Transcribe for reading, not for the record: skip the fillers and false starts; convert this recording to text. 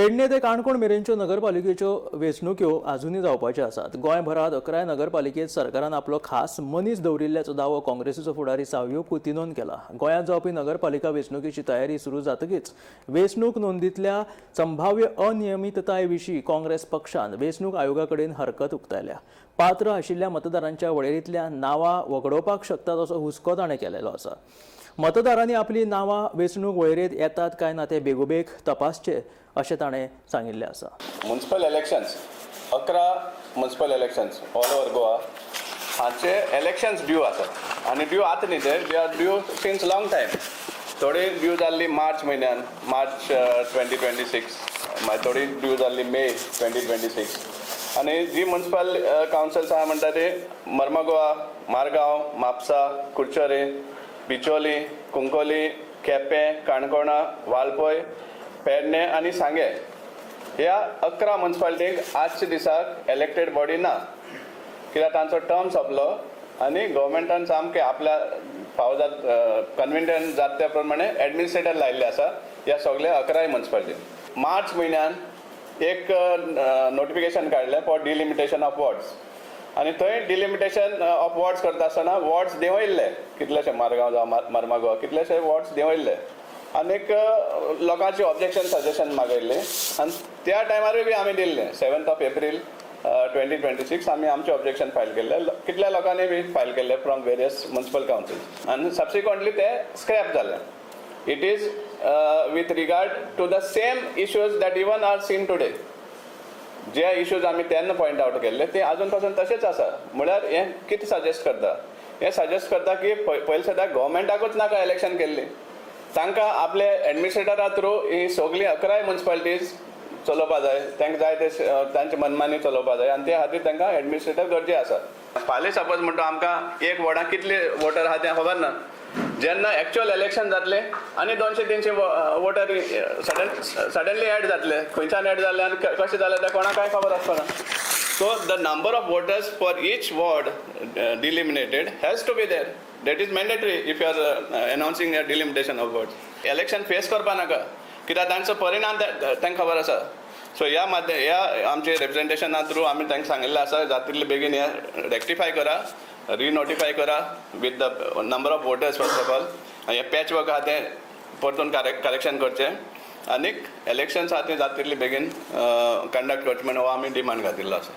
पेडणे ते काणकोण मेरेनच्यो नगरपालिकेच्यो वेंचणुक्यो आजुनूय जावपाच्यो आसात. गोंयभरांत 11 नगरपालिकेत सरकारान आपलो खास मनीस दवरिल्ल्याचो दावो काँग्रेसीचो फुडारी सावियो कुतिनोन केला. गोंयांत जावपी नगरपालिका वेंचणुकेची तयारी सुरू जातकीच वेंचणूक नोंदींतल्या संभाव्य अनियमितताये विशीं काँग्रेस पक्षान वेंचणूक आयोगा कडेन हरकत उक्तायल्या. पात्र आशिल्ल्या मतदारांच्या वळेरींतल्या नांवां वगडोवपाक शकतात असो हुस्को ताणें केलेलो आसा. मतदारांनी आपली नांवां वेंचणूक वळेरेंत येतात काय ना ते बेगोबेग तपासचे अशें ताणें सांगिल्लें आसा. Municipal elections, 11 municipal elections all over Goa हाचे इलेक्शन्स ड्यू आसात आनी ड्यू आतां न्ही ते, they are due since long time. थोडी ड्यू जाल्ली मार्च म्हयन्यान, मार्च 2026, मागीर थोडी ड्यू जाल्ली मे 2026. आनी जी म्युन्सिपल कावन्सिल्स आहा म्हणटा ते मर्मागोवा, मारगांव, म्हापसा, कुडचडे, बिचोली, कुंकोली, केपें, काणकोणा, वाळपय, पेडणे आनी सांगें. ह्या 11 म्युन्सिपालिटीक आजच्या दिसाक इलेक्टेड बॉडी ना, कित्याक तांचो टर्म सोंपलो आनी गव्हर्मेंटान सामकें आपल्या फावो जात, कन्विनियंट जाता त्या प्रमाणे एडमिनिस्ट्रेटर लायिल्ले आसा ह्या सगल्या 11 म्युन्सिपालिटीन. मार्च म्हयन्यान एक नोटिफिकेशन काडलें फॉर डिलिमिटेशन ऑफ वॉर्ड्स आनी थंय डिलिमिटेशन ऑफ वॉर्ड्स करता आसतना वॉर्ड्स देंवयल्ले कितलेशे. मारगांव जावं मर्मागोवा, कितलेशे वॉर्ड्स देंवयल्ले आनीक लोकांची ऑब्जेक्शन, सजेशन मागयल्ले आनी त्या टायमारूय बी आमी दिल्ले. 7th of April 2026 आमी आमचे ऑब्जेक्शन फायल केल्ले. कितल्या लोकांनी बी फायल केल्ले फ्रॉम वेरियस म्युन्सिपल कावन्सिल्स आनी सबसिक्वंटली ते स्क्रॅप जाले. It is with regard to the same issues that even are seen today. J issues आमी तेन्ना पॉयंट आवट केल्ले ते अजून पासून तशेंच आसा. म्हळ्यार हें कितें सजेस्ट करता? हें सजेस्ट करता की पयलीं सद्याक गव्हर्मेंटाकूच नाका इलेक्शन केल्ली. तांकां आपले एडमिनिस्ट्रेटरा थ्रू ही सगळीं 11 म्युन्सिपालिटीज चलोवपा जाय. तांकां जाय ते तांचे मनमानी चलोवपा जाय आनी त्या खातीर तांकां एडमिनिस्ट्रेटर गरजे आसा. फाल्यां सपोज म्हणटा, आमकां एक वॉर्डाक कितले वोटर आहा तें खबर ना. जेन्ना एक्चुअल इलेक्शन जातलें आनी 200 300 वोटर सडनली एड जातले, खंयच्यान एड जाले आनी कशें जालें तें कोणाक कांय खबर आसना. So the number of voters for each ward delimited has to be there. That is mandatory if you are announcing a delimitation of wards. Election face करपा नाका, कित्याक तांचो परिणाम तांकां खबर आसा. सो ह्या माध्यम, ह्या आमचे रिप्रेझेंटेशना थ्रू आमी तांकां सांगिल्लें आसा, जाता तितले बेगीन हें रेक्टिफाय करा, रिनोटिफाय करा with the number of voters first of all. हें पॅच वर्क आहा तें परतून करेक्शन करचें आनीक इलेक्शन्स आहा तें जाता तितले बेगीन कंडक्ट करचें म्हण हो आमी डिमांड घातिल्लो आसा.